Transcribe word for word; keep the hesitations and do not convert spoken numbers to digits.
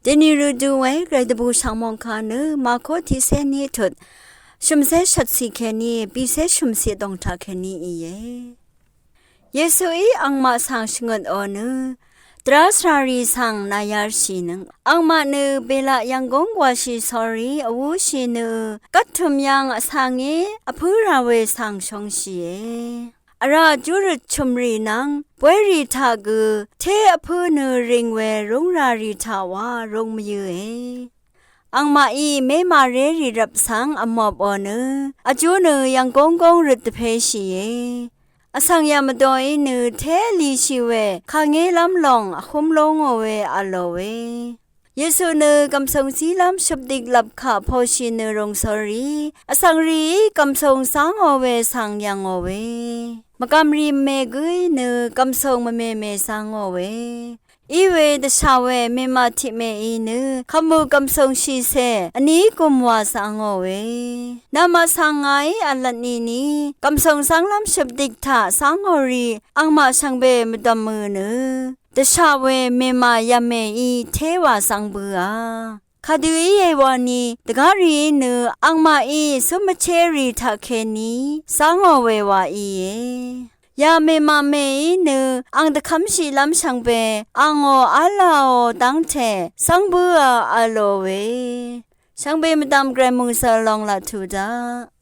Dvni rø du we Gvray dvbù shv̀ng mòngkà nø Màko tiqcé ní tut shø̀mcé shvtcì kèní bìcé shø̀mcì vdòng taq kèní íe. Yesuí angmaq svng shvngøtò nø dvrá svràrì svng nàyarshìnøng angmaq nø bèlaq yv̀nggúng gwàshì sórí vwúshì nø gvttø̀m yv̀ng vsa ngí vpǿ rà we svng shóngshìe. Vrá júrøt chø̀mrì nvng bwérì taq gø té vpǿ nø rìng we rúng ràrì taq wa rúng mvyǿe. Angmaqí mémàrérì rvp svng vmòpò nø vjú nø yv̀nggúng gúng røt dvpéshìe. Vsvng yà mvdòí nø té vlishì we kàngélv́m lòng vhúm lú ngò we v̄lòe. Yesu nø gv̀msùng zílv́m shøpdik lvp kaq pòshì nø rùng sórí vsvng rìí gv̀msùng zá ngò we svng yv̀ngòe. Mvgv̀mrì mègǿí nø gv̀msùng mvmèmè zá ngòe. Iwe dvshà we mèmà tiqmèí nø kvmù gv̀msùng shìcè vní gùm wà zá ngòe. Namaq svng ngàí v̄lvt nìni gv̀msùng zv́nglv́m shøpdik taq zá ngò rì angmaq shvngbe mvdv̀mø nø dvshà we mèmà yv̀mèí té wà zv́ng bǿà. Kadø íe wani dvgá rìí nø angmaqí zúm mvchérì taq kèní zá ngò we wa íe. Yà mèmà mèí nø ang dvkv́mshìlv́m shvngbe angò v́lāò dv́ngte zv́ng bǿà v̄lòe. Shvngbe mvdv̀m Gvray mòngsøl long laq tuq daq.